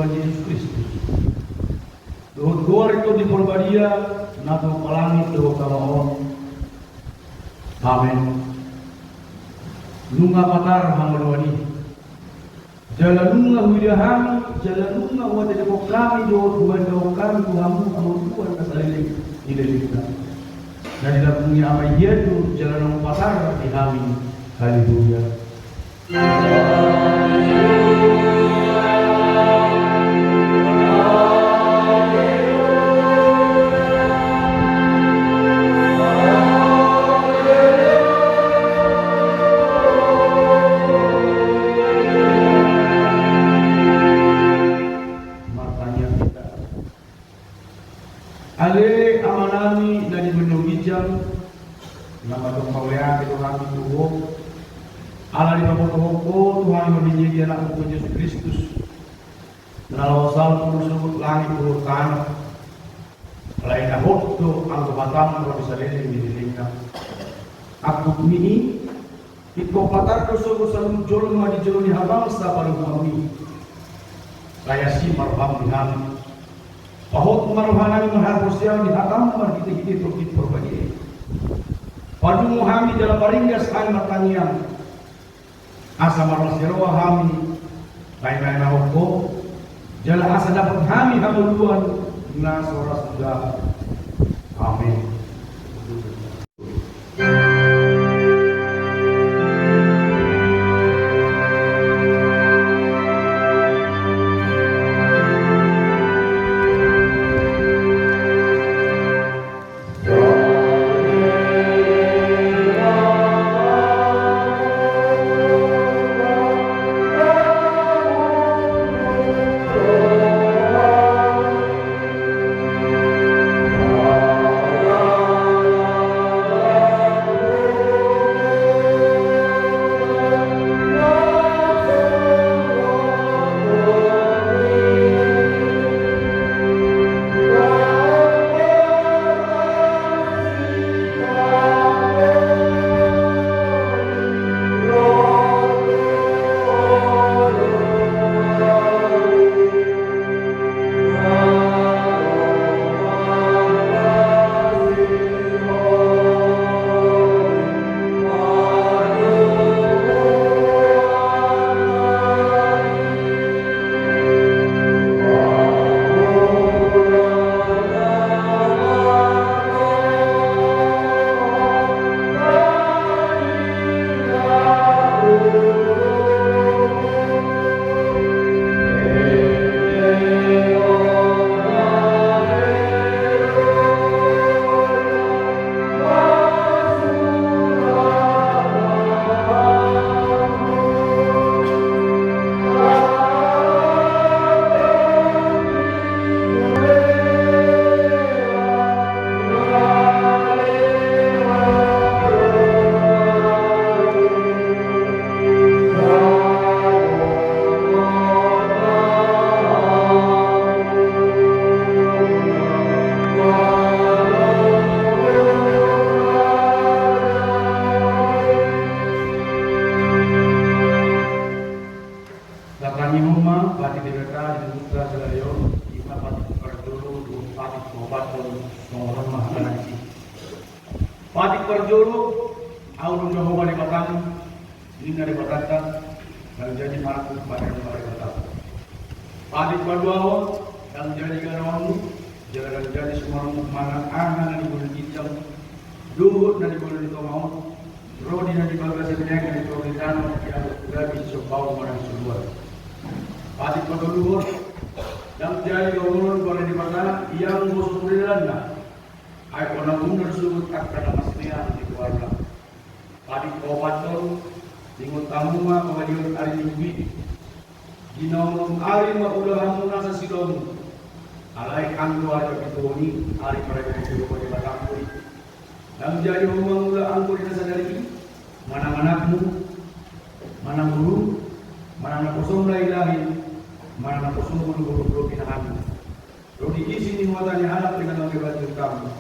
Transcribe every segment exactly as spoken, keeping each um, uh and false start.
Tuhan Jesus Kristus dohot goar ni Tondi Parbadia na tu langit dohot tano on. Amen. Nunga patar hangoluan i, jala nunga huida hami, jala nunga huatetephon hami dohot huandahon hami tu hamu hamu Tuhan na saleleng ni lelengna, na dilambungi Ama i hian do jala naung patar di hami. Haleluya. Martangiang hita. Ale Amanami na di banua ginjang, na mandok mauliate do hami tu Ho, ala dipabotohon Ho tu hami marnini di Anakmu Tuhan Jesus Kristus, na laho salpu sogot langit dohot tano. Alai na hot do anggo hataM ro di saleleng ni lelengna. Angkup ni i, ingkon patar do sogot saluhut jolma di jolo ni habangsa paruhuanMi. Sai asi ma rohaM di hami. Pahot ma rohanami marhaporseaon di hataM marhitehite Tondi Parbadia i. Padungo hami jala paringgas hami martangiang, asa marlas ni roha hami paimaimahon Ho, jala asa dapot hami hangoluan na so ra suda. Amen. Tartangihon ma patik Debata di mundunta sadari on, i ma patik parjolo dohot patik paopathon. Songon on ma hata na disi. Patik parjolo, Ahu do Jahowa Debatam, ninna Debatanta, ndang jadi marangkup badan Debatam. Patik paduahon, ndang jadi ganaonmu, jala ndang jadi sumarummu manang aha na di banua ginjang dohot na di banua ni tonga on, ro di na di bagasan embung di toru ni tano, ianggo gabe sisombaon manang sisoluan. Patik patoluhon, ndang jadi gaulon goar ni Debata, ianggo so pure dalanna. Ai unang unang sogot angka na marsilean di goarna. Patik paopathon, ingot hamu ma pangadion ari Minggu i. Di na onom ari ma ulaonmu nasa sidomu. Alai anggo ari papituhon i, ari parajaion ni Debata i. Ndang jadi ho mangula anggo di na sadari i, manang anakmu, manang boru, manang naposom lahilahi, manang naposom boruboru dohot pinahanmu. Ro di isi ni huta ni halak pe na mangkebajon hamu.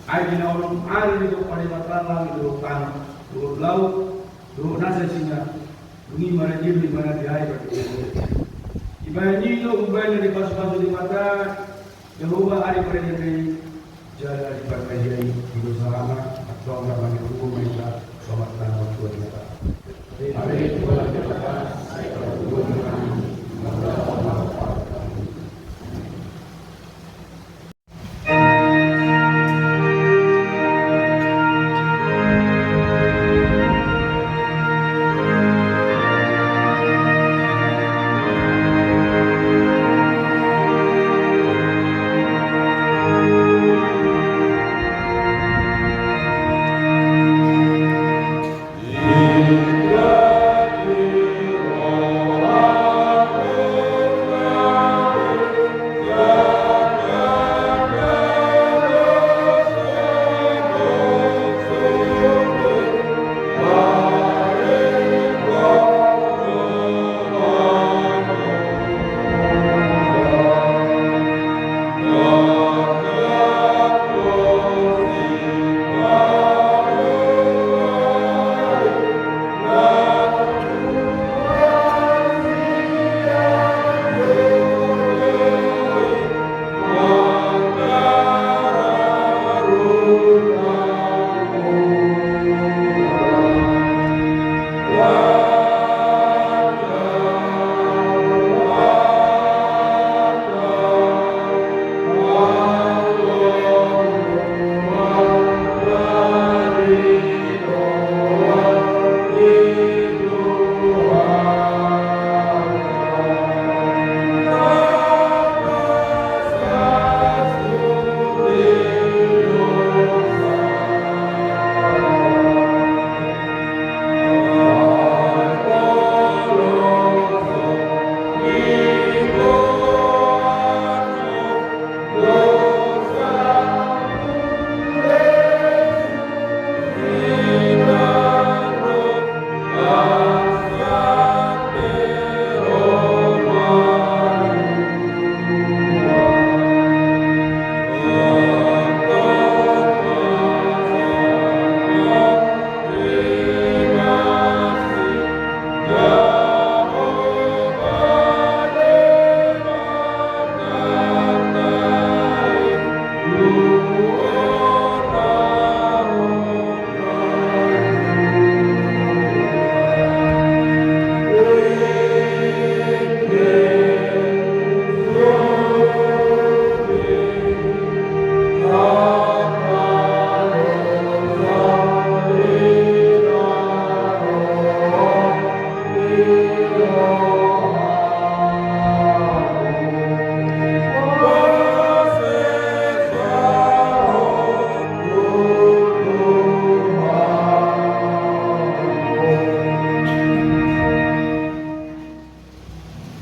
Ai di na onom ari didok Debata langit dohot tano, dohot laut, dohot nasa isina, dung i marajai do ibana di ari papituhon i. Baen i do umbahen na dipasupasu Debata, Jahowa, ari paradian i, jala di paradian i, di dosa hama, antong na mangihuthon ma hita, pamatang ma Tuhan Debata. Amin.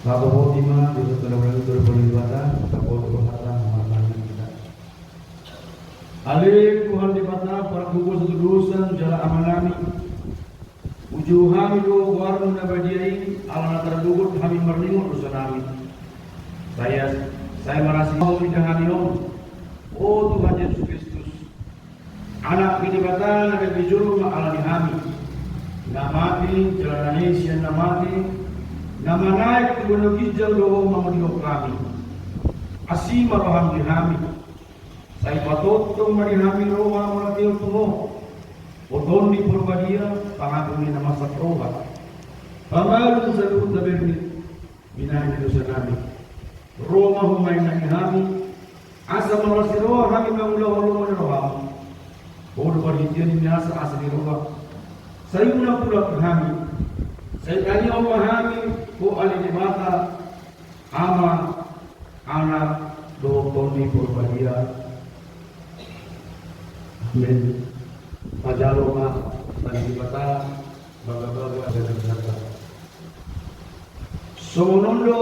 Taboto ma di hita, taboto rohanta, martangiang ma hita. Ale Tuhan Debata, pargogo satudosan jala Amanami, puji hami do goarmu na badia i, ala na targogo hami marningot dosanami. Sai, sai marasi ma Ho mida hami on, o Tuhan Jesus Kristus, Anak ni Debata na gabe jolma ala ni hami, na mate jala na nai sian na mate, na manaek tu banua ginjang do Ho mangodihon hami. Asi ma roham di hami. Sai patongtong ma di hami roha mauliate tu Ho, Ho Tondi Porbadia, pangatur ni na marsak roha, pamalum saluhut na bernit, minani dosanami. Ro ma Ho manenangi hami, asa marlas ni roha hami mangulahon lomo ni roham. Ho do parhitean ni asa-asa ni roha. Sai unang pulak hami. Sai tangihon ma hami Ho ale Debata, Ama, Anak, dohot Tondi Porbadia. Amen. Tajalo ma, tali Debata, bagabaga, bagabaga. Songon on do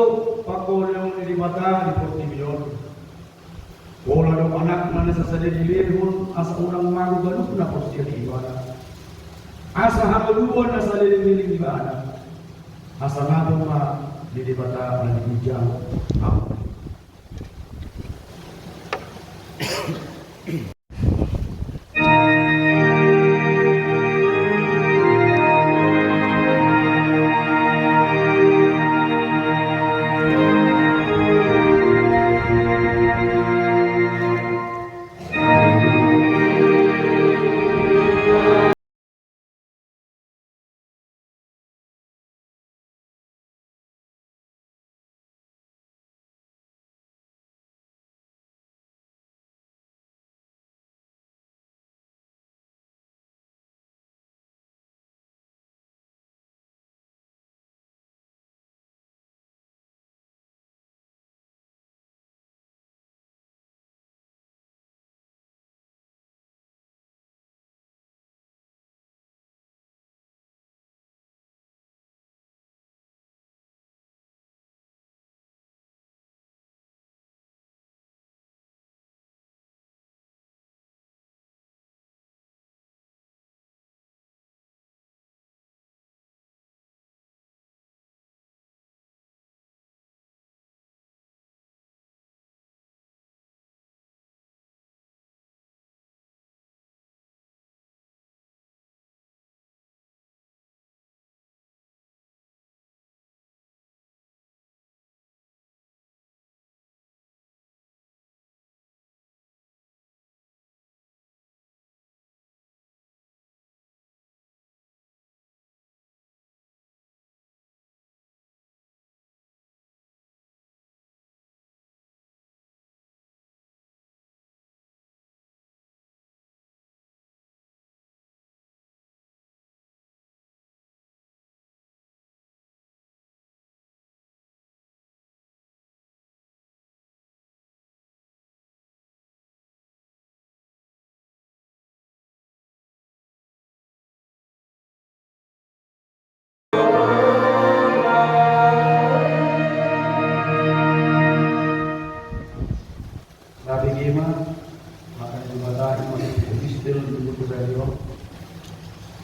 pangkoleon ni Debata di portibi on. Pola do Anakna na sasada dilehon, asa unang mago ganup na porsea di Ibana. Asa hangoluan na saleleng-leleng ibana. Hasangapon ma di Debata na di ginjang. Amen.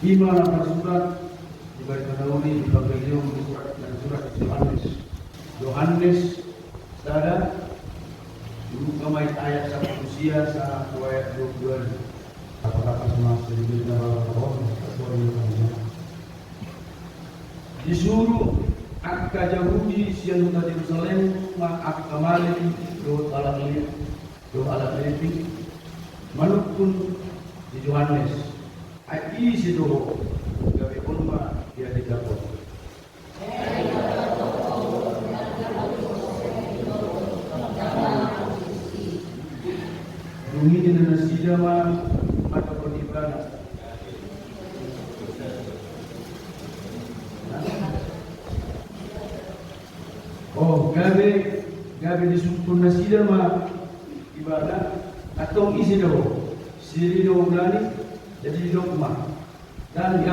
I ma na tarsurat di Barita na Uli di Evangelium na tarsurat di Johannes. Johannes sada, buka ma i ayat sapuluh sia sahat tu ayat dua puluh dua. Apakah pas masih di Barita na Uli? Disuru angka Jahudi sian huta Jerusalem ma angka malim dohot halak Lewi, dohot halak Lewi, manungkun di Johannes. Ai ise do ho, gabe on ma dihatindangkon. Dung i ninna nasida ma mandokkon ibana. O, gabe, gabe disungkun nasida ma ibana, antong ise do ho? Siri do ho ulaon i? Jadi didok ma, ndang,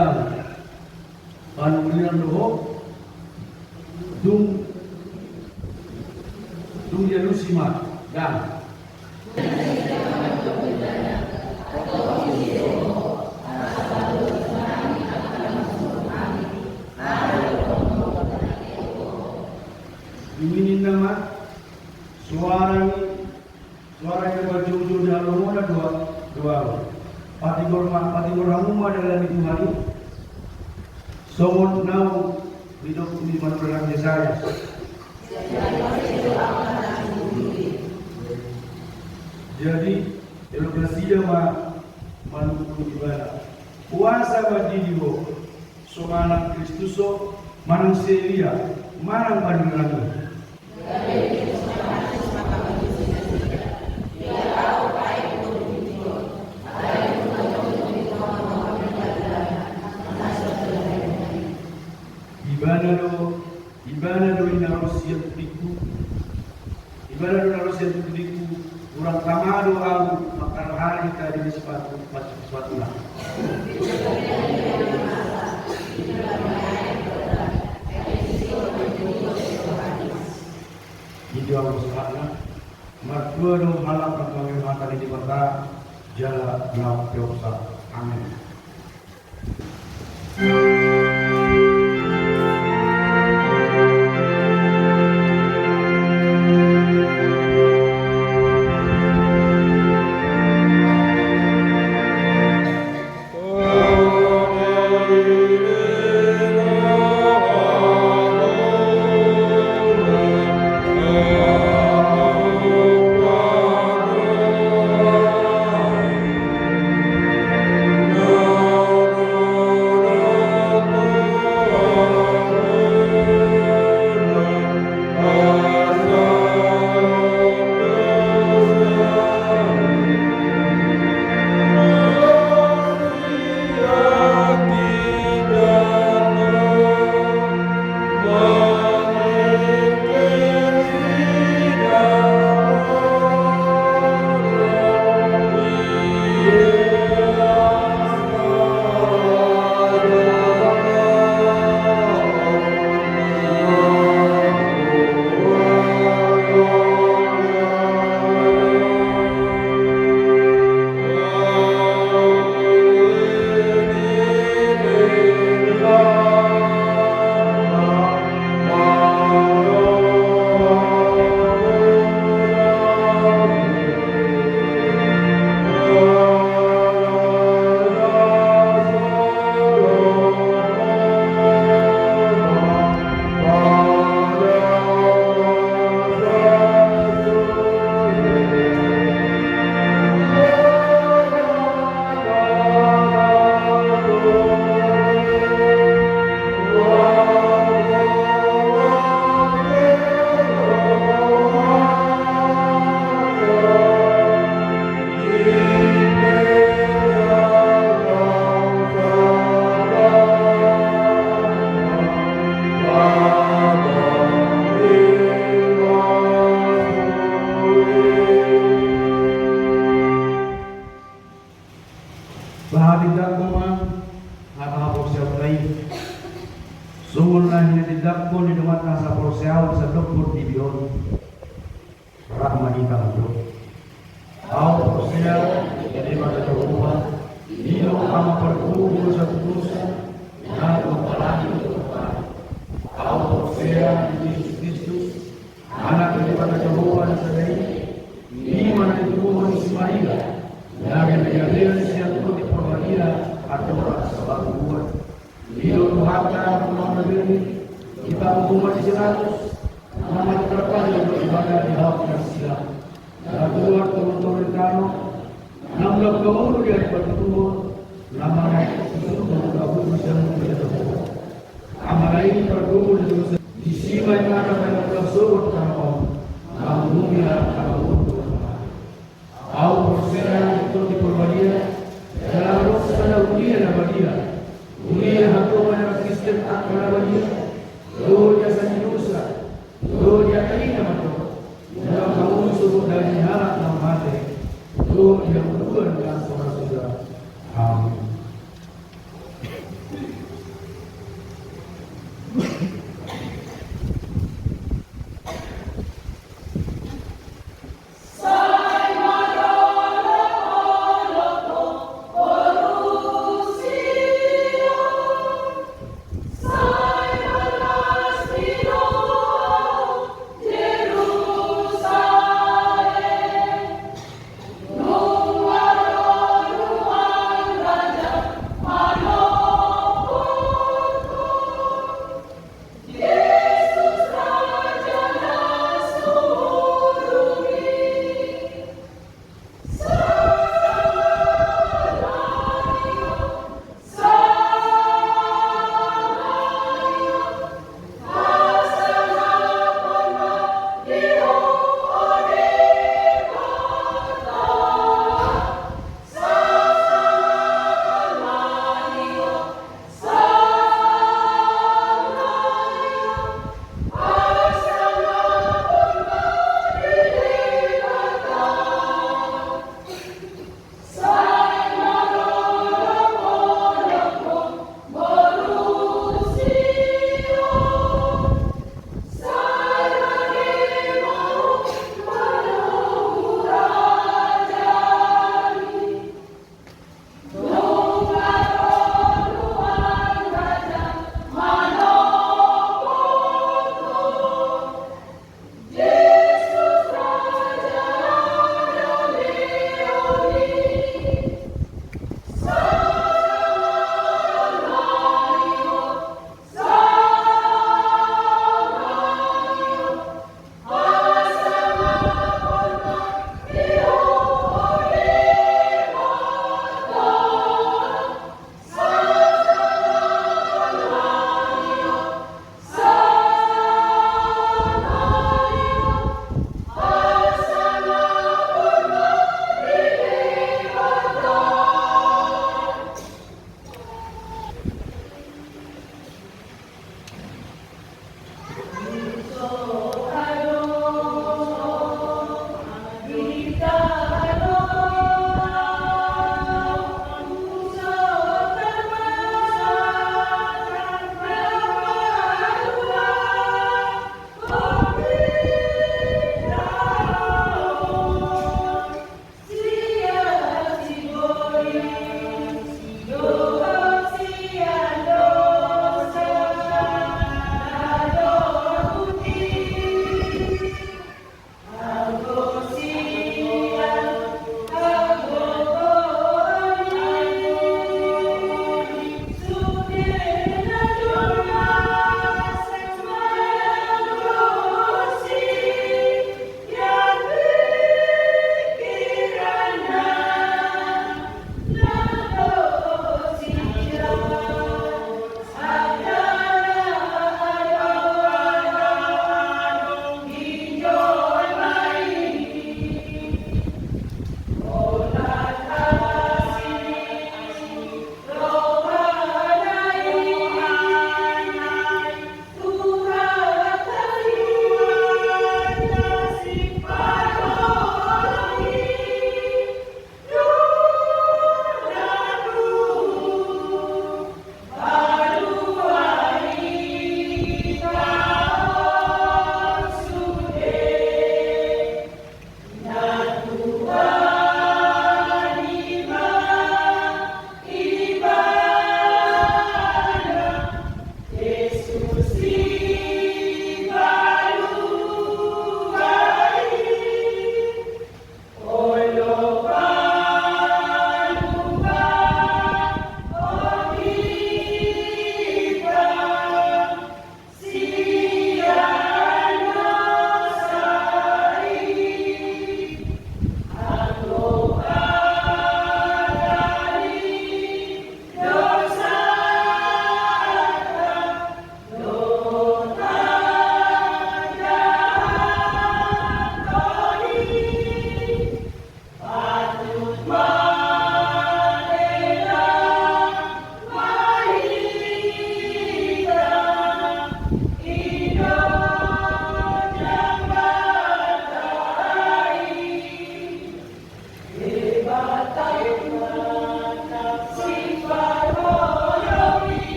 panurirang do ho. Dung, dung dialusi ma, ndang. Dung i ninna ma, soara ni, soara ni na parjolo-jolo ni halongona do, do ahu. Patigor ma, patigor hamu ma dalan ni Tuhan i. Songon naung didok ni panurirang Jesaya. Jadi, didok nasida ma manungkun ibana. Boasa mandidi ho? So manang Kristus ho, manang si Elia, manang panurirang i? Ibana do, ibana do i na ro sian pudingku. Ibana do na ro sian pudingku, hurang tama do ahu mangkarohani tadi ni sipatu, sipatuna. I do anggo sahatna. Martua do halak na mangihut hata ni Debata jala na peopsa. Amen. Tahatindangkon ma hata haporseaonta i. Songon na hinatindangkon ni donganta saporseaon sandok portibi on. Rap ma hita mandok. Ahu porsea di Debata Jahowa, Didok Ama pargogoi dosa tu dosa, na dohot apalagi tu dosa. Ahu porsea di Jesus Kristus, Anak ni Debata Jahowa na sada i, i ma na ditubuhon ni si Maria, na gabe gabean sian Tondi Porbadia, andorang sabaru buat. Didok Tuhanta, Tuhanta na bere, di pangkoman ni si Pilatus, na mate tarpajal do ibana di hau ni nasida. Natuat tolong-tolong tano, na mula paulu di ari patuduhon, na manaek tu surgo, na mula paulu sian mula jatuh. Ama na i pargogoi dosa, disi ma ibana baen mula sogot tano on, na mula na paulu. Ahu porsea di Tondi Porbadia, jala adong sada huria na badia, huria hatonga ni halak Kristen angka na badia, dohot di asa ni dosa, dohot di angka i na mandok, mula paulu sogot daging ni halak na mate, dohot di hangoluan ni angka na suda. Amin.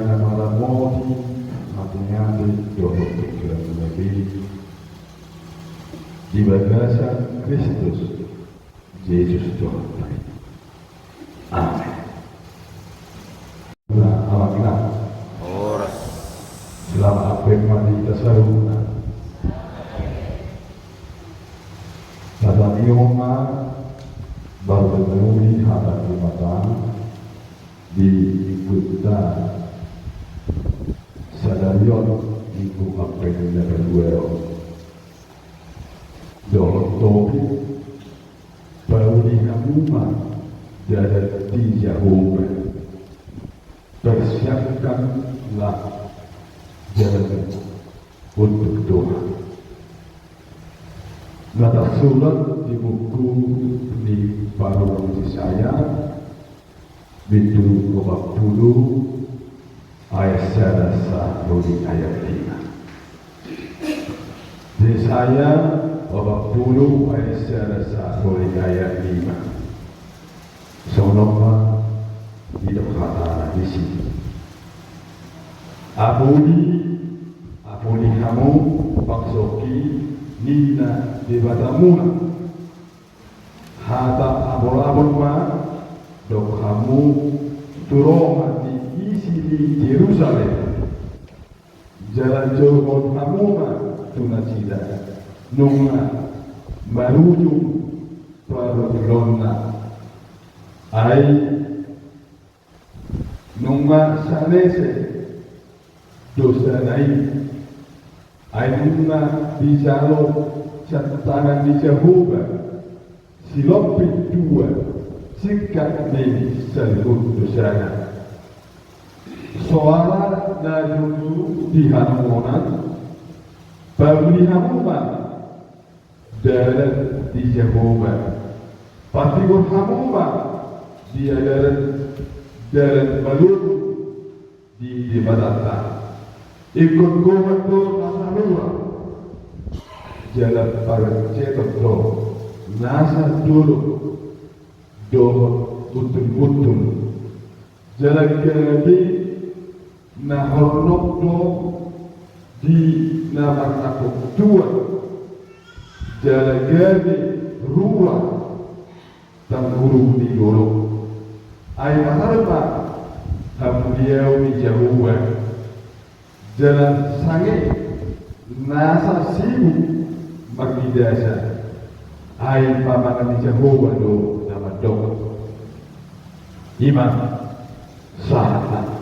na maramoti ateate dohot pikiran na baik di bagasan Kristus Jesus Tuhanta i. Amen. Nah, amang inang. Horas. Selamat Advent ma di hita saluhutna. Tatangianghon ma baru bertemu di hata Debata di mingguta sadari on, Minggu Advent na paduahon. Dohot topik: Pauli hamu ma dalan di Jahowa. Persiapkanlah jalan untuk Tuhan. Na tarsurat di buku ni panurirang Jesaya, bindu opat pulu ayat sada sahat tu ayat lima. Jesaya opat pulu ayat sada sahat tu ayat lima. Songon on ma didok hatana disi: Apuli, apuli hamu bangsoki, ninna Debatamuna. Hata apulapul ma dok hamu tu roha ni isi ni Jerusalem. Jala jouhon hamu ma tu nasida nunga marujung parungkilonna. Ai nunga salese dosana i. Ai nunga dijalo sian tangan ni Jahowa silompit dua singkat ni salihut dosana. Soara na jujur di hanamonan: Pauli hamu ma dalan di Jahowa. Patigor hamu ma di dalan, dalan malungun di Debatanta. Ingkon gohan do nasa rura, jala parjeton do nasa dolok dohot buntulbuntul. Jala gabe na hornop do di na marnangkok tuan, jala gabe rura tanggurung ni dolok. Ai patar ma hamuliaon ni Jahowa. Jala sange nasa sibuk marnidasa, ai pamangan ni Jahowa do na mandok. I ma sahatna.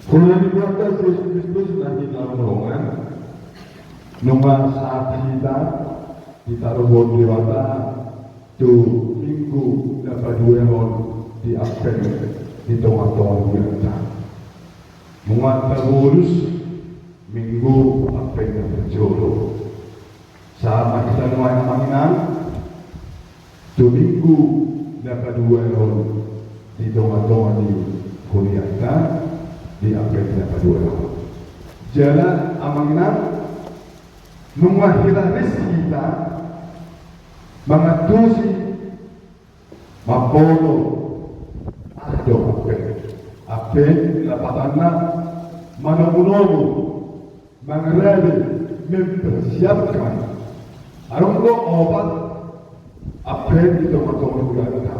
Hulahula ni Tuhanta Jesus Kristus na hinaholongan, nunga sahat hita ditaruhon Debata tu Minggu na paduahon di Advent di tongatonga ni hulahulanta. Nunga tabolus Minggu Advent na parjolo. Sahat ma hita nuaeng, amang inang, tu Minggu na paduahon di tongatonga ni hulahulanta di Advent na paduahon. Jala, amang inang, nunga hira ris hita mangantusi, mamboto aha do Advent. Advent lapatanna manomunomu, mangarade, mempersiapkan. Adong do opat Advent di tongatonga ni hulahulanta.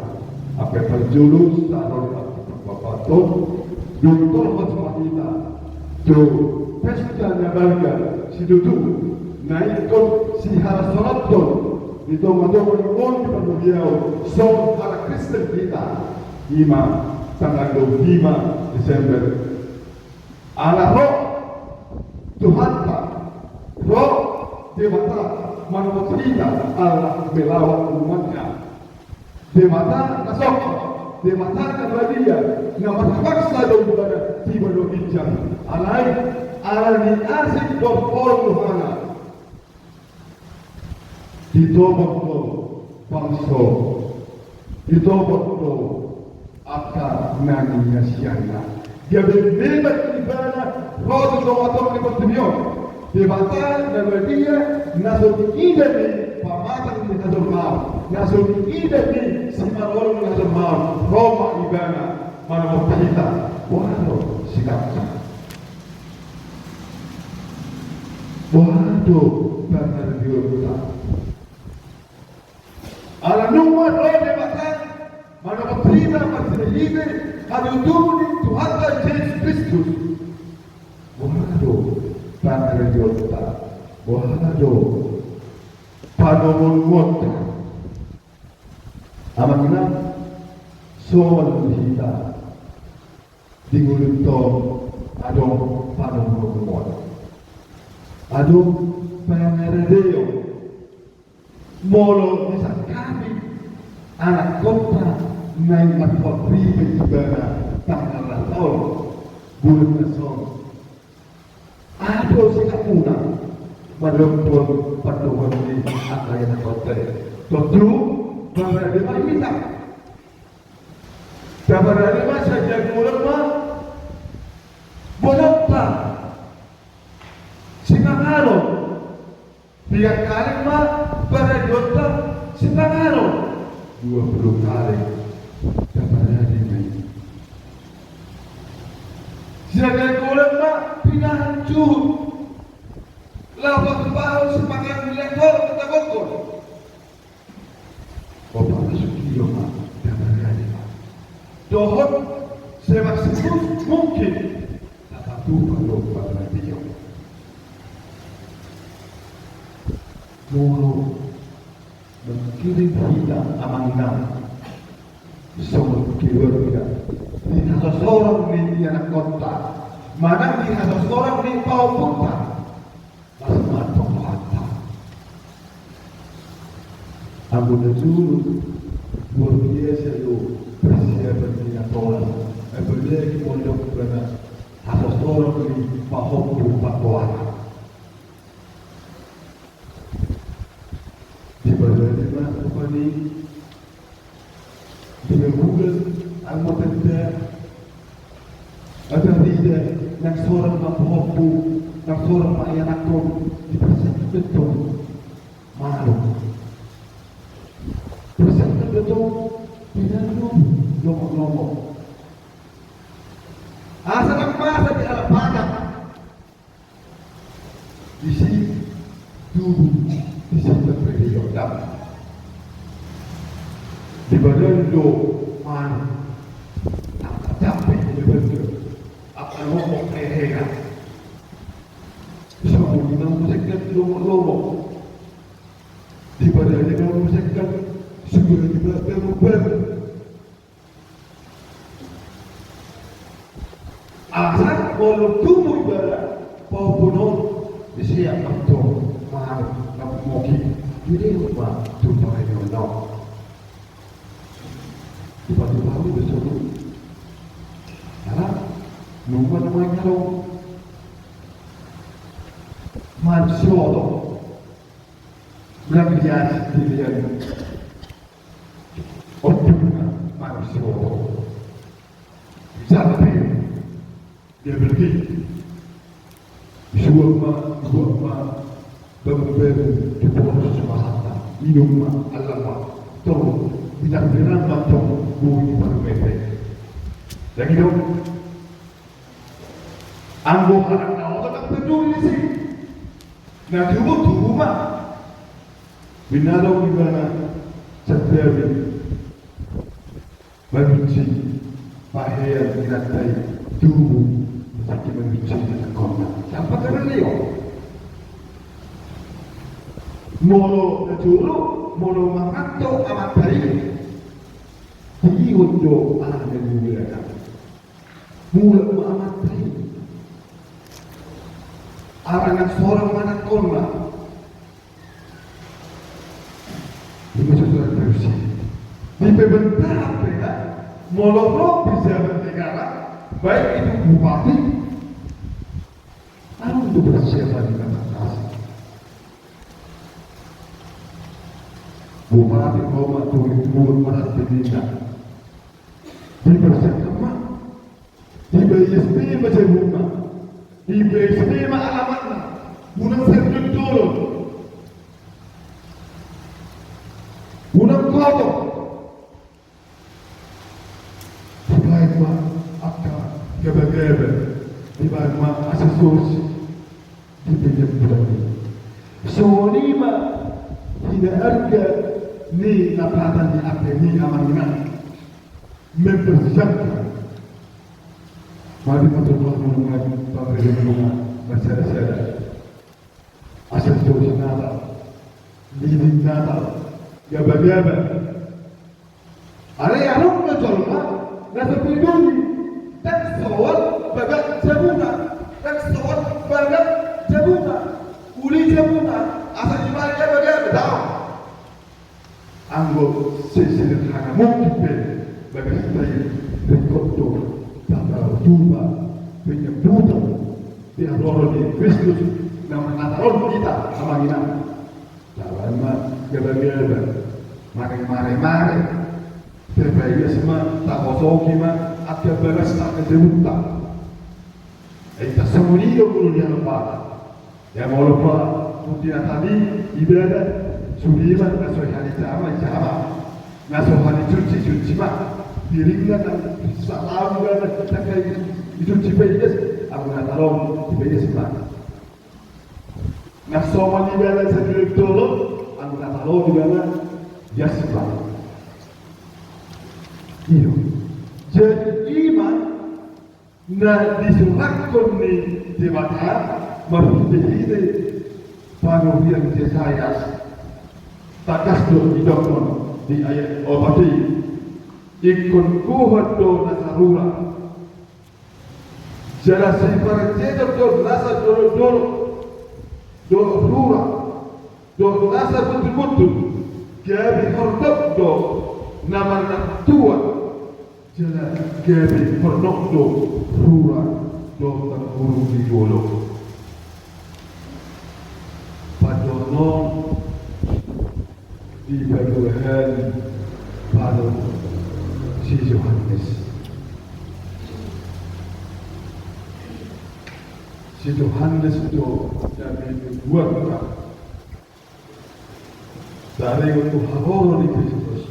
Advent parjolo sahat ro di Advent parpaopathon, dung torop ma hita tu pesta na balga situtu na ingkon siharasonanhon di tongatonga ni ngolu ni parmuliaon songon halak Kristen hita. I ma tanggal dua pulu lima Desember. Ala ro Tuhanta, ro Debata manopot hita ala melawat umatna. Debata na sohot, Debata na badia, na marhabangsa do Ibana tiba do ginjang. Alai ala ni asing dohot holong ni rohana, ditobang do bangso, ditobang do angka na nihasianna. Gabe memang Ibana ro tu tongatonga ni portibi on. Debata na badia, na so diida ni pamatang ni hajolmaon, na so diida ni simaroloi ni hajolmaon, ro ma Ibana. manopot hita, boha do sikapta? Boha do pangaradionta? Ala nunga ro Debata manopot hita marhitehite hatutubu ni Tuhanta Jesus Kristus. Boha do pangaradionta? Boha do panomunomuonta? Amang inang, songon hita di ngolunta on adong panomunomuon, adong pangaradeon. Molo disangkapi anakkonta naeng marhot ripe ibana tanggal las on, bulan na son, adong sikapmuna mandokkon pandohan ni angka ianakhonta i. Tontu, barani ma hita. Tabarani ma sian jagi mulak ma boanonta sipanganon. Piga kali ma baranianta sipanganon? Dua pulu kali. Tabarani ma i. Sian jagi mulak ma pinahan juhut laho patupahon sipanganon ni angka on na tagokhon. Opat na suki do ma, tabarani ma. Dohot semaksimus mungkin tapatupa do pangaradionta. Molo mangkirim hita, amang inang, songon keluarga, di hasosorong ni ianakhonta manang di hasosorong ni pahompunta, asa mantong rohanta. Anggo na jolo, luar biasa do persiapan ni Natolas. Apalagi molo didok ibana hasosorong ni pahompu pagoaran. Dibarani ma rupani. Dua bulan, anggo tanda, asa tarida, nang sorang ma pahompu, nang sorang ma ianakhon, dipersiapkan do tong malum. Persiapkan do tong, pinandu, lomo-lomo. Asa nang masa di alam padan. Disi tubu, disi pambahen dam. Dibahen do manuk. Angka jampe dibahen do. Angka lomo hehe. Songon i ma muse angka lomo-lomo. Dibahen do muse angka sudah dibahen do. Asa molo tubu ibana, pahompu on, disi ma tong manuk na moki. Jadi ma tumpahi on. Tupa-tupa on do songon i. Ala nunga na mangalong manuk sioto. Bilang dia sendirian. Ompung na manuk sioto. Sampe dia berhenti. Disuap ma, disuap ma, bangun-bangun, dipolos ma santa, minum ma, allang ma, tong, binang-binang ma tong, boi parmete. Lagi dong. Anggo halak na oto nang peduli disi. Na tubu, tubu ma. Binarong ibana sandari mangunci pahean inanta i, tubu, saki mangunci anakhonna. Sampe karena dia. Molo na jolo, molo manganto amanta i, diihut do aha na niulahna. Mulak ma amanta i. Ala nang sorang ma anakhonna. Ima so surat parusia. Di pemerintahan pe, molo ro pejabat negara, baik itu bupati, adong do persiapan di atas. Bupati, ro ma tu, itu mulak berat di desa. Dipersiapkan ma. Dibaen S P ma jabuna. Dibaen S P ma alamatna. Unang sandok-dolok. Unang kotor. Dibaen ma Terus di penyambulan ini. Songon i ma hinaarga ni lapatan ni ape ni amang inang. Mempersiapkan. Mari motor motor menungan panggilan bunga bersada-sada. Asal jauh Natal, lilin Natal, gaba-gaba. Alai adong do jolma na so peduli, ndang soat bagak jabuna, ndang soat bagak jabuna, uli jabuna, asa dibaen bagak daong. Anggo sesederhana mungkin pe bagas tai, ringkot do tamba tuba penyambutan di haroro ni Kristus na mangataron hita amang inang. Taban ma gaba-gaba, mare-mare-mare. Tapaias ma, tahosohi ma angka bagas na jabunta. Ai tasongon i do molo di halak Batak. Ia molo pa putih na tadi ibadah, sude ma na so hali jama, jama. Na so hali cuci, cuci ma. Piringna na salam ibana, tangkai dicuci paias, anggo na talong dipaias ma. Na somal ibana sadiri tolong, anggo na talong ibana, ias ma. Iyo. Jadi i ma na disurathon ni Debata marhite-hite panurirang Jesaya. Tangkas do didokkon di ayat opat i, ingkon gohon do nasa rura. Jala siparjejok do nasa dolok-dolok, dolok rura, dohot nasa butul-butul, gabe hordop do na marnatuan, jala gabe hornok do rura dohot tanggurung di dolok. Pandohan on dipaduahon panurirang si Johannes. Si Johannes do na manogunoguhon taringot tu haroro ni Kristus.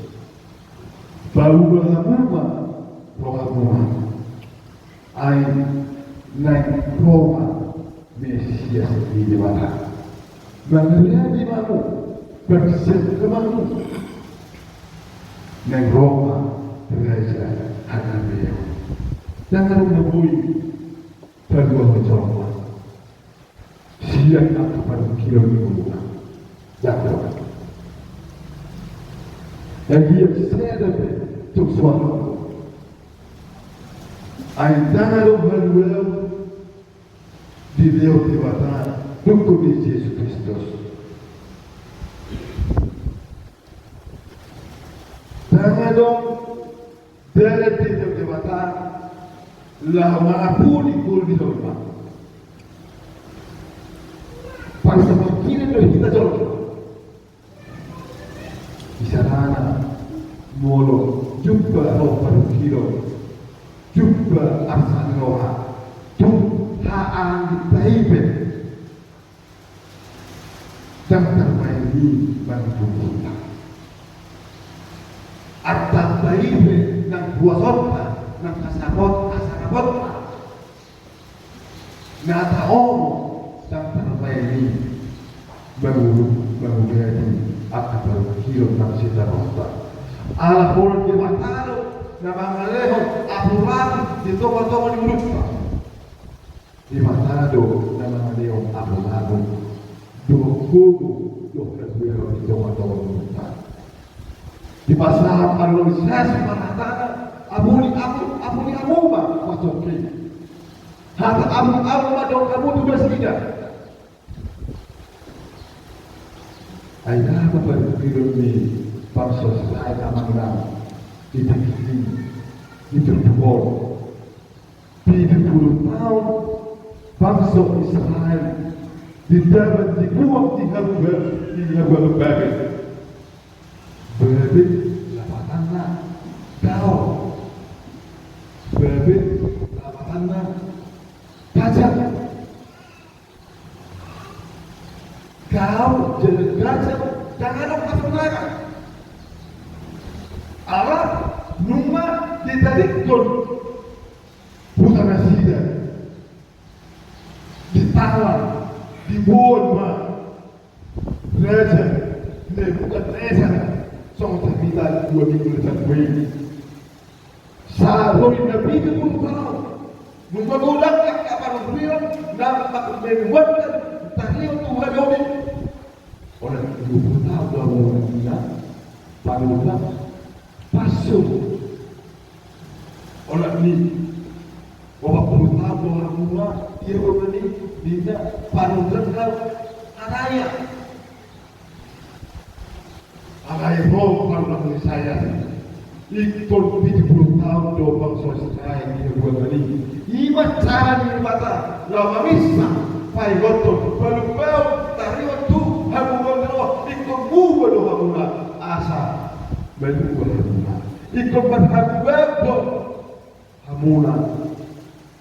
Paubah hamu ma rohamuna. Ai naeng ro ma Mesias ni Debata. Mangalean hamu, bangso hamu. Naeng ro ma raja hagabeon. Ndang adong na boi paluahon jolma sian angka parungkilon ni ngoluna. Ndang adong. Agia sada pe tung so adong. Ai ndang adong haluaon dilehon Debata dungkon ni Jesus Kristus. Ndang adong dalan dilehon Debata laho mangapuli ngolu ni jolma. Parsapangkilan do hita jolma. Isarana molo jumpa ro parungkilon, jumpa arsak ni roha, tung haanggi tahi pe. Ndang tarbaen i mangihuthon hita. Artamba i pe nang huasonta, nang hasapot, hasaraponta. Na taomo ndang tarbaen i mangulu, mangulahon angka parungkilon nang sitaronta. Ala holan Debata do na mangalehon apuran di tonga-tonga ni ngolunta. Debata do na mangalehon apuran dohot gogo dohot haluaon di tonga-tonga ni ngolunta. Dipasahat Aloysius ma hatana, apuli, apuli, apuli hamu ma pasongki. Hata apuli hamu ma dohot hamu tu nasida. Ai aha ma parungkilon ni bangso Israel amang inang di tingki i, di turpuk on? Pitu pulu taon bangso Israel ditaban dibuang di habuangan, di habuangan Babel. Babel lapatanna daor. Babel lapatanna pajak. Daor jala gajang ndang adong hasonangan. Ala nunga ditadingkon huta nasida. Nebukadnesar, songon hita dua minggu na salpu i. Sahali na pitu pulu taon. Nunga godang angka parhurion na mambuat tarion tu halani. Olat dua pulu taon do hamu na panuda pasu. Olat ni opat pulu taon do hamu na, ia olat ni, ninna panuda na araya. Alai ro panuda ni Isaias, ingkon pitu pulu taon do bangso Israel di habuangan i. I ma cara ni Debata laho mamisah, paingothon, palupaon, tarion tu habuangan on, ingkon muba do hamuna asa manuba hamuna. Ingkon marhabuangan do hamuna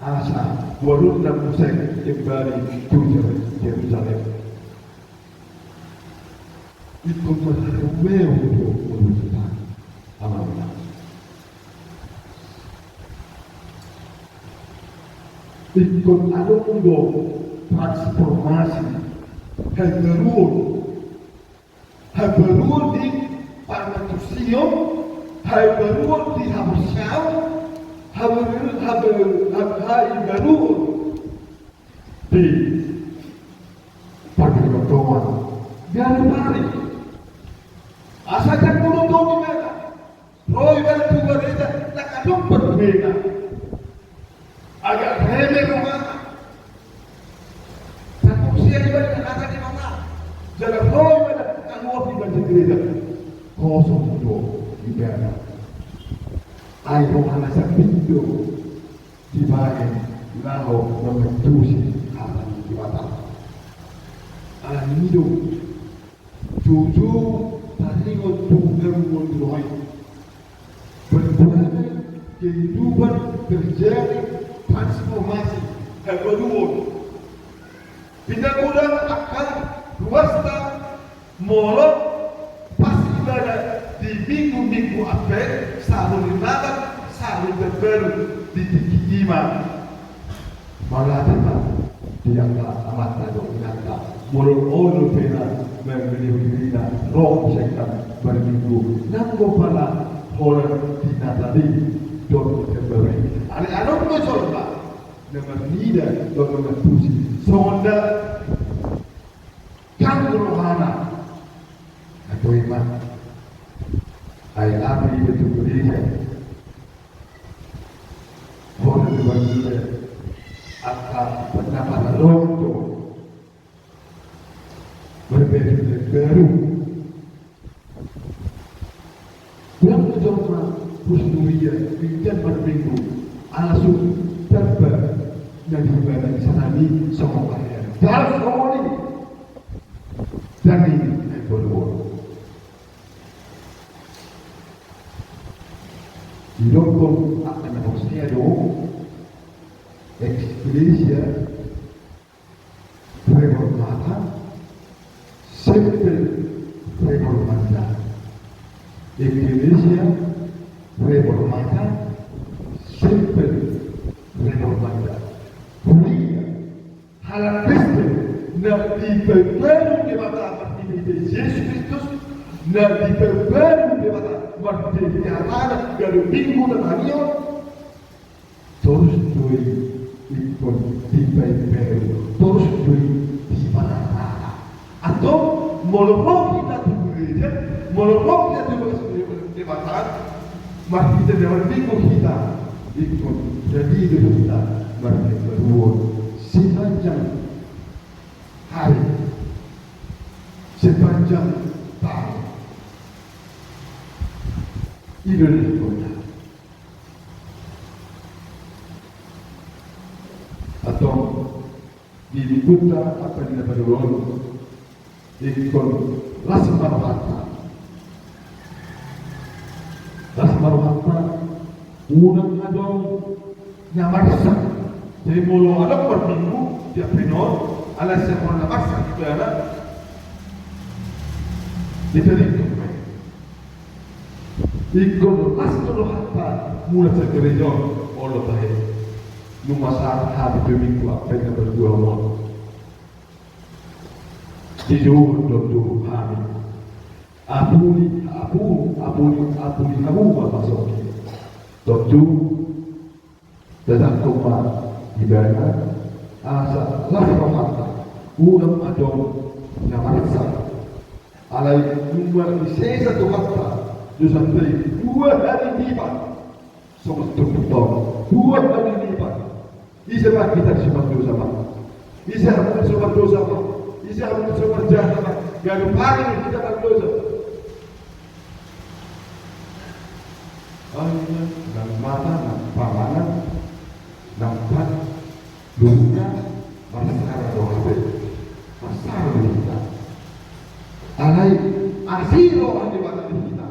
asa boanonna muse kembali tu Jer-, Jerusalem. Ingkon marhabuangan do muse, amang. Ingkon adong do transformasi, haibaruon. Haibaruon di parmatusion, haibaruon di haporseaon, haibaruon, haibaruon, haibaruon di partondion. Di ari-ari asa jang molo tongi mena. Ro ibana tu gareja, ndang adong parbeda. Agak remeh rohana. Sakuksi ibana, agak di mana? Jala ro ibana, kaluar ibana di gareja. Kosong do ibana. Ai rohana sambing do dibahen laho mangantusi hata ni Debata. Alani do jujur taringot tu habuangan ni roha i. Berbagai kehidupan terjadi transformasi, haibaruon. Pinda godang angka ruasta molo pas ibana di minggu-minggu Advent, sahali na sahali na baru di tingki i ma. Mauliate ma di angka amanta dohot inanta, molo olo pe na mangalihu dirina ro muse hita marminggu, nanggo pala holan di Natal i dohot di Desember i. Alai adong do jolma na marnida dohot na mangantusi songon na jang rohana. Atau ima ai lape iba tu gareja. Holan do marnida angka na paralok do marbaju na baru. Godang do jolma husnurian, ingkon marminggu, ala so tamba na di ibana i sasintongna songon pahean. Jala songon i. Jadi na i boru-boru. Didokkon angka na porsea do, Ecclesia Reformata, Semper Reformanda. Ecclesia Reformata, Semper Reformanda. Huria halak Kristen na diperbarui Debata marhite Jesus Kristus, na diperbarui Debata marhite hatana gabe minggu na tangihon, torus do i ingkon diperbarui, torus do i diparbarui. Antong molo ro hita tu gareja, molo ro hita tu bagas ni Debata, marhite na marminggu hita, ingkon jadi do hita marhite baruon sepanjang hari, sepanjang taon. I do na ingkon. Antong di minggunta Advent na baru on, ingkon las ma rohanta. Las ma rohanta, unang adong na marsak. Jadi molo adong marminggu di Advent on, alai sian molo na marsak ibana, ditarik do. Ingkon las do rohanta mulak sian gareja on, olo tahe. Nunga sahat hami tu minggu Advent na baru on. Dijou do tu hami. Apuli, apuli, apuli, apuli hamu ma pasogit. Tontu, tajangkon ma ibana, asa las rohanta, unang adong na marsak. Alai nunga disesa Tuhanta dosanta i dua hali lipat. Songon turpuk on, dua hali lipat. Ise ma hita so mardosa ma? Ise hamu so mardosa ma? Ise hamu so marjahat ma? Gabe pari hita mardosa. Ai, nang mata, nang panganan, nang pat, luhutna, marsara do hape. Marsara do hita. Alai asi roha ni Debata di hita.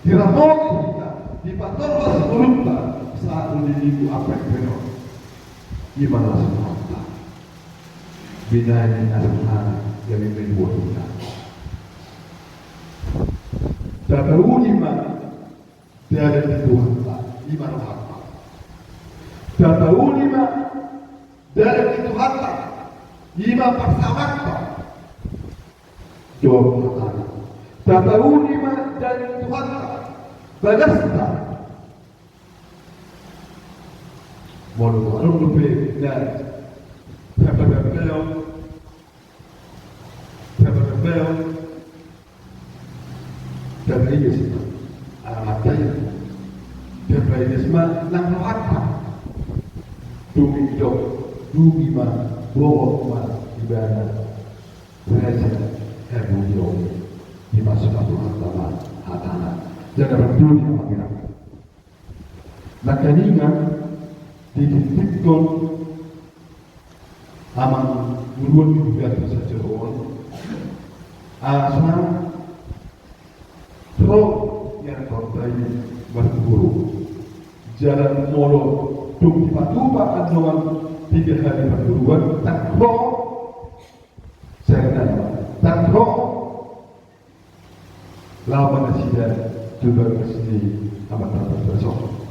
Diramoti hita, dipatorbas ngolunta, sahat tu liliu ampek pe on. Ima las rohanta. Binahen ni na sonari, gabe matua hita. Tatauli ma dalan ni Tuhanta, ima rohanta. Tatauli ma dalan ni Tuhanta, ima parsamaanta. Jawab hatana. Tatauli ma dalan ni Tuhanta, bagasta. Molo adong dope na, siapa dope on? Siapa dope on? Siapa ini sih? Alamat saya. Siapa ini sih? Nang rohanta. Dung i didok, dung i ma bohot ma ibana. Raja, hamu i on, dimasuk Tuhanta ma hatana. Jala berdunia mengira. Nangkaningan ditintikkon amang guruan di Bugatan sajaroon, asa ro ia tontai marguru. Jala molo dung dipatupa andongan tiga hali perguruan, tangko. Saya tanya, tangko. Laho ma nasida tu bagas ni amanta parnason.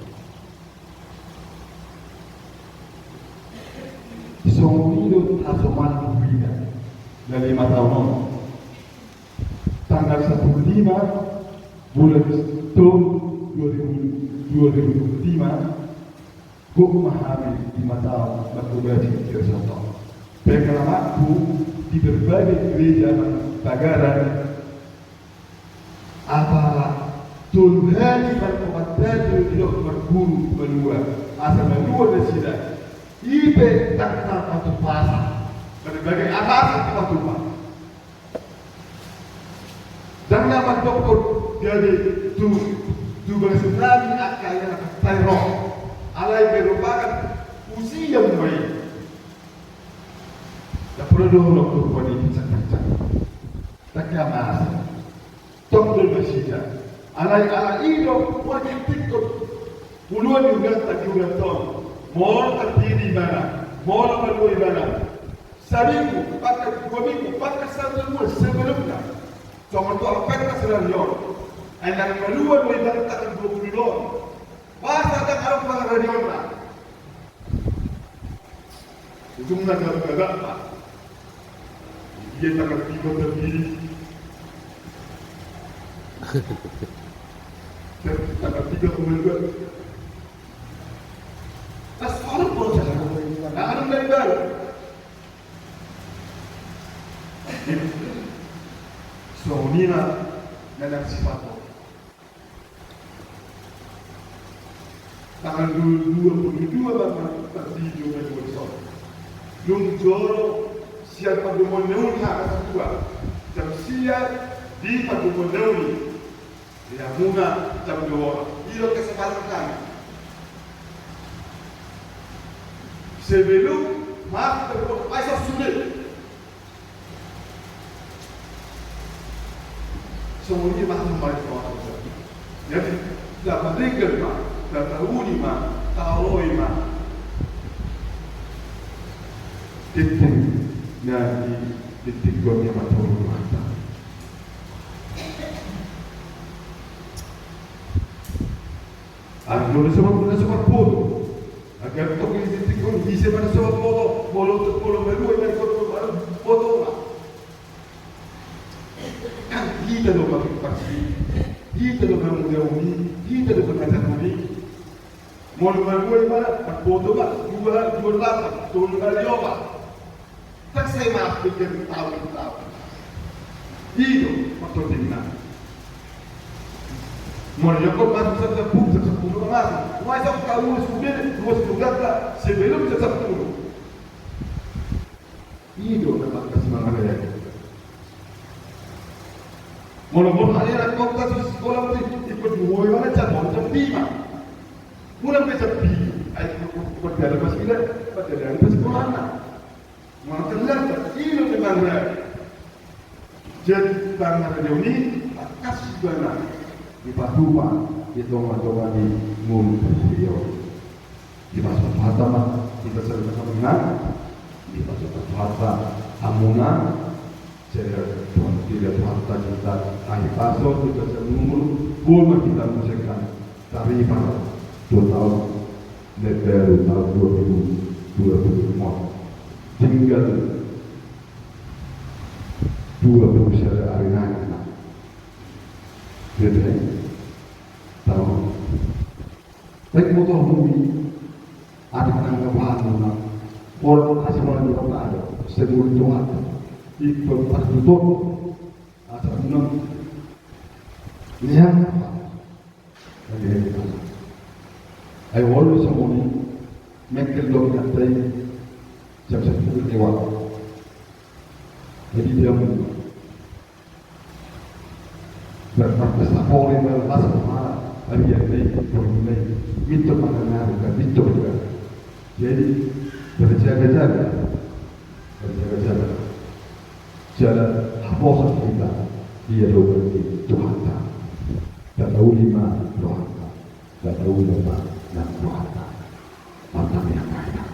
Songon i do tasomal buhina na lima taon on. Tanggal sapuluh lima bulan tolu dua ribu dua puluh lima. Gok ma hami di mata mangkobasi kersanta. Pengalamanku di berbagai gereja nang tagaran, apala tolu hali markomandan do didok marguru malua, asa malua nasida. I pe ndang na patupasan, berbagai alasan dipatupa. Ndang na mandok gabe tu, tu bagasan nami angka ia na pantai ro. Alai merupakan usia mulai. Tak perlu dong dokter buat ini cak-cak. Tak ya mas. Dokter masih. Alai, alai i do wajib tikot. Uluan juga tak juga tong. Molo terpilih mana? Molo malua ibana? Saminggu, bahkan dua minggu, bahkan satu bulan sebelumnya. Songon tu ampek na sirarion. Ai nang malua do ibana tanggal dua puluh lima. Masa ndang adong pangararionna. Ujungna gagap-gagap ma. Dia tanggal tiga terpilih. Tanggal tiga bulan dua. Pas orang proses. Nah, anu dari baru. Songon i ma na naeng sipatupaon. Tanggal dua puluh dua ma na tartindang na dua dison. Dung jolo sian pardomuan na uli hata satua. Jam sia di pardomuan na uli. Di hamuna jam dua. I do kesepakatan nami. Sebelum masuk ke rumah, ai so sude. Songon i ma hamu marito. Jadi, tapadegar ma, tatauli ma, taoloi ma. Tintin, na di tintin gua ni mata ulu mata. Anu, na so mar-, na so marboto. Agar tong i di tingkon, ise ma na so marboto, molo, molo malua, na so marboto, boto ma. Kan i Hita do mangkasih, hita do mangulahon i, hita do mangajarhon i. Molo marbue ma, marboto ma, dua, dua lapan, tolu kali opat. Ndang sai maaf piga taon, taon. I do, maksudna. Molo ia kau masuk satu sampulu, satu sampulu masuk. Masuk kau sudah, dua sudah, sebelum satu sampulu. I do na mangkasih mangajar. Molo molo hanya na kau kasus sekolah tu ikut dua mana cabang jam lima. Mulai ke jam lima. Ai ikut pada masih ada, pada ada sekolah na. Molo terlambat, i do memang. Jadi, tangkas do i, tangkas ibana dipatupa di tongatonga ni ngolu pertiwi on. Dipasu-pasu Tuhanta ma hita saluhutna, dipasu-pasu Tuhanta hamuna, sehingga Tuhan, tidak Tuhanta hita, ai pasu hita saluhutna, boi ma hita muse kan tarima tu taon na baru, taon dua ribu dua puluh lima. Tinggal dua puluh sada ari nai, na. Bete. Taon. Baik, motor bumi. Adik nang na bahan na. Orang asal orang berkata ada. Sebelum Tuhan. Itu pas tutup. Asal menang. Lihat. Ai olo songon i, mengkel do i, jam sampulu lewat. Jadi dia mau berpesta pori, berlas ma, ari ari, pori na i, mintor manang ari, kan mintor kan. Jadi berjaga-jaga, berjaga-jaga. Jala haposan hita di adopan ni Tuhanta. Tatauli ma rohanta. Tatauli ma nang rohanta. Martangiang ma hita.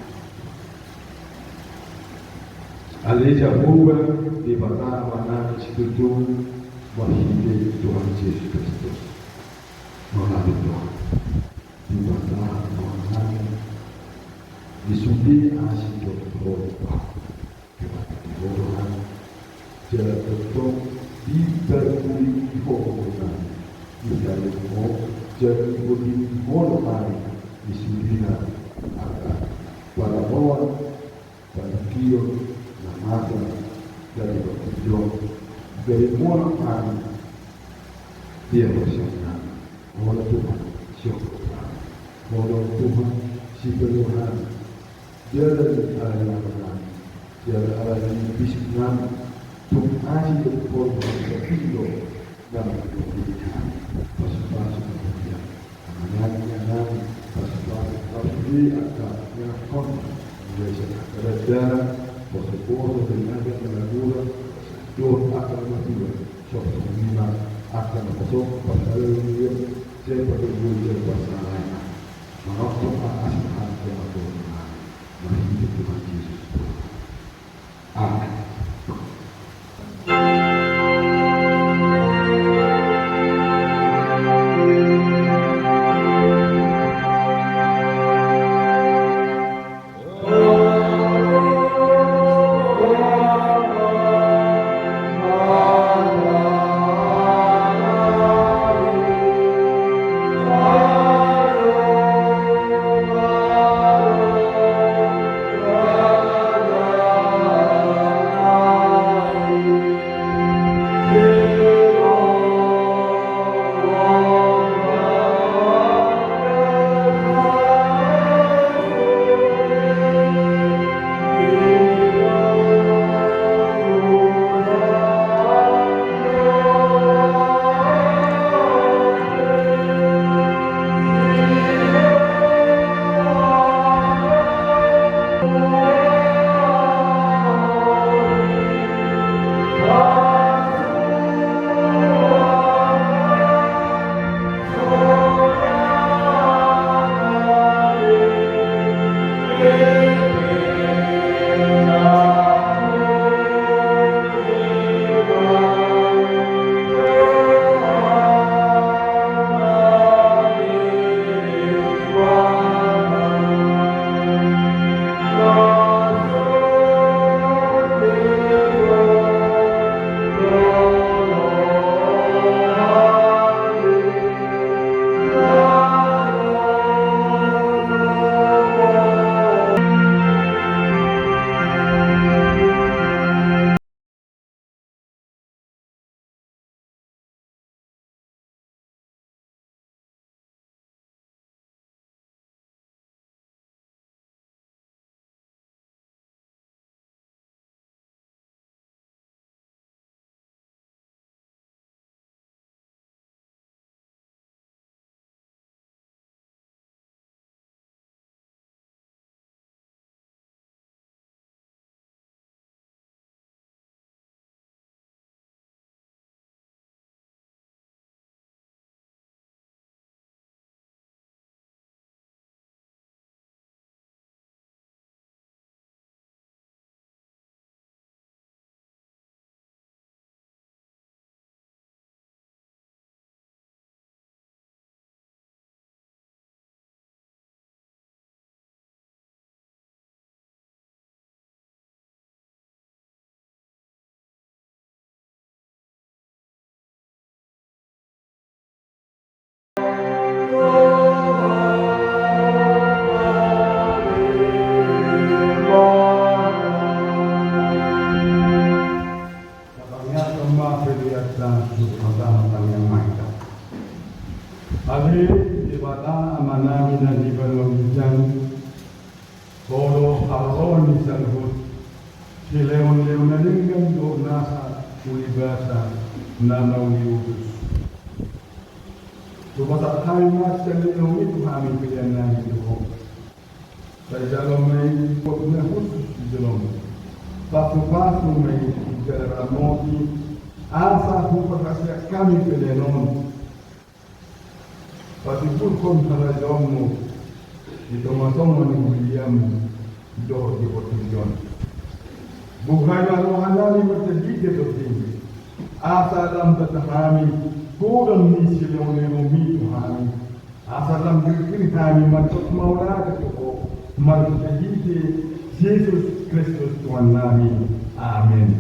Ale Jahowa, Debata Amanami situtu, marhite Tuhan Jesus Kristus. Mauliate Tuhan. Debata Amanami, di sude asi dohot Ho, Tuhan. Jala tongtong di parpudi di Ho, Tuhan. Di dalam Ho, jadi budi Ho, Tuhan. Di sudena, angka paramoan, panungkion, na masa, dari baptizo, dari monak nami, dia bersiap nami. Olo Tuhan, siap Tuhan. Olo Tuhan, siap Tuhan. Dia dari ala yang nami. Dia dari ala yang bisik nami. Tung asi dari korban, dia pindo. Dan dia. Pasu-pasu kemudian. Anaknya nang, pasu-pasu, pasu di angka, nang kon, mulai sian angka dalan, poso-poso, tenaga, tenaga, dohot angka na matua, sok songon i ma, angka na poso, pasalamon, sai patoboi, sai pasalamon. Manongtong ma asi ni Tuhan, Tuhan, marhite Tuhan Jesus. Amen. Martangiang ma hita. Ale Debata Amanami na di banua ginjang, Ho do haroro ni saluhut silehonlehon na denggan dohot nasa uli basa na mauli utus. Hupasahat hami ma sian lehonMi tu hami pelean nami tu Ho. Sai jalo ma i buat na khusus di joloM. Pasupasu ma i jala ramoti asa huparhaseang hami pelean on. Patimbulhon harajaonMu di tongatonga ni huria-Mu dohot di portibi on. Buhai ma roha nami marhite TondiM, asa lam tanda hami godang ni silehonlehonMi tu hami, asa lam girgir hami mandok mauliate tu Ho marhitehite Jesus Kristus Tuhan nami. Amen.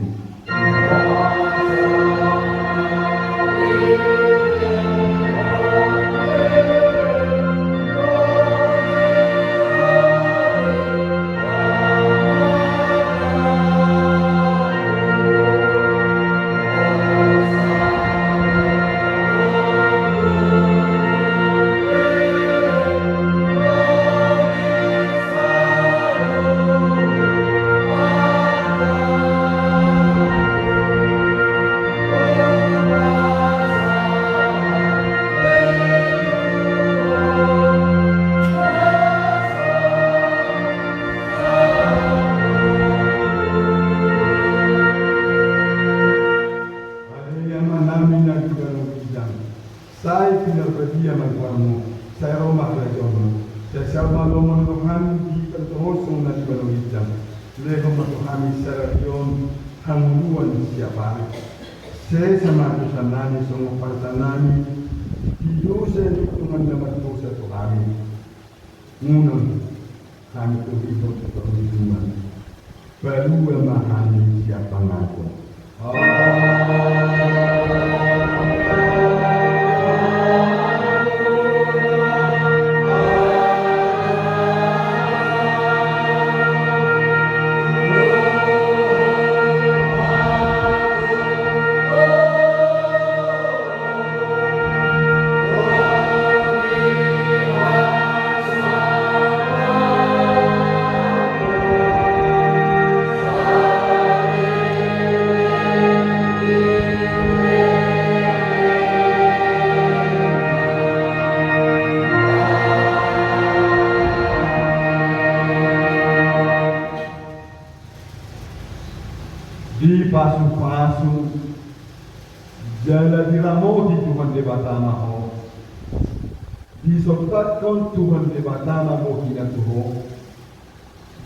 Ale Amanami na di banua ginjang, sai pinarbadia ma goarMu, sai ro ma harajaonMu, sai saut ma lomo ni rohaM di tonga ni tonga na di banua ginjang. Lehon ma tu hami sadari on hangoluan siapari. Sesa ma dosa nami songon panesanami di dosa ni dongan na mardosa tu hami. Unang hami togihon tu parunjunan. Palua ma hami sian pangago. Dipasupasu jala diramoti Tuhan Debata ma ho. Disompathon Tuhan Debata ma bohina tu ho,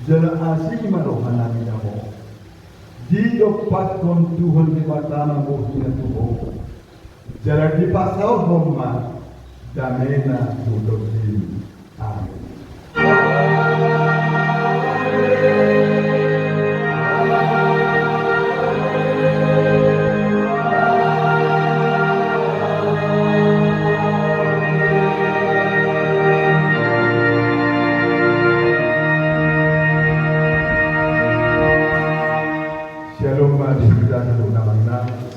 jala asi ma rohanami tu ho. Didompakhon Tuhan Debata ma bohina tu ho, jala dipasaorhon ma damena tu tondim. Amen. Shalom ma di hita saluhutna.